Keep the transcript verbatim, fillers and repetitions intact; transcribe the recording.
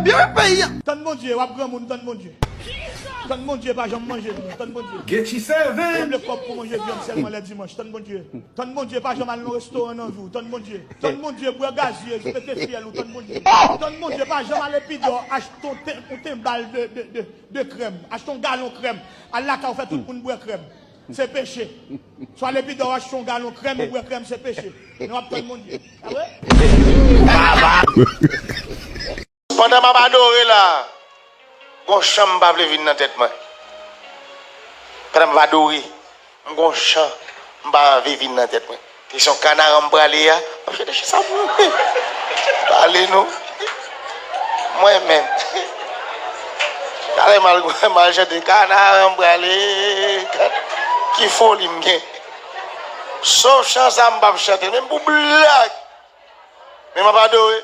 Byen peyi a. Tann Bondye, w ap granmoun, tann Bondye. Tann Bondye, pa janm manje vyann, tann Bondye. Get you seven. Mwen vle kòb pou manje vyann sèlman lè dimanch, tann Bondye. Tann Bondye, pa janm al nan restoran nan vi w, tann Bondye. Tann Bondye, bwè gazyez, pete fyèl ou, tann Bondye. Tann Bondye, pa janm al Epidò, achte yon ten, yon tenbal de, de, de, de krèm, achte yon galon krèm, al lakay ou fè tout moun bwè krèm. Se peche. Swa Lepidò achte yon galon krèm ou bwè krèm, se peche. Men w ap tann Bondye. A wi? Pandan m ap adore la, gon chan m pa vle vin nan tèt mwen. Pandan m ap adore, m gon chan m pa vle vin nan tèt mwen. Kesyon kanaran m prale a, m ap chante chisa pou mwen. Pale non. Mwen menm. Talè m al, m al chante kanaran m prale. Ki foli m gen. Sof chan sa m p ap chante, menm pou blag. Men m ap adore.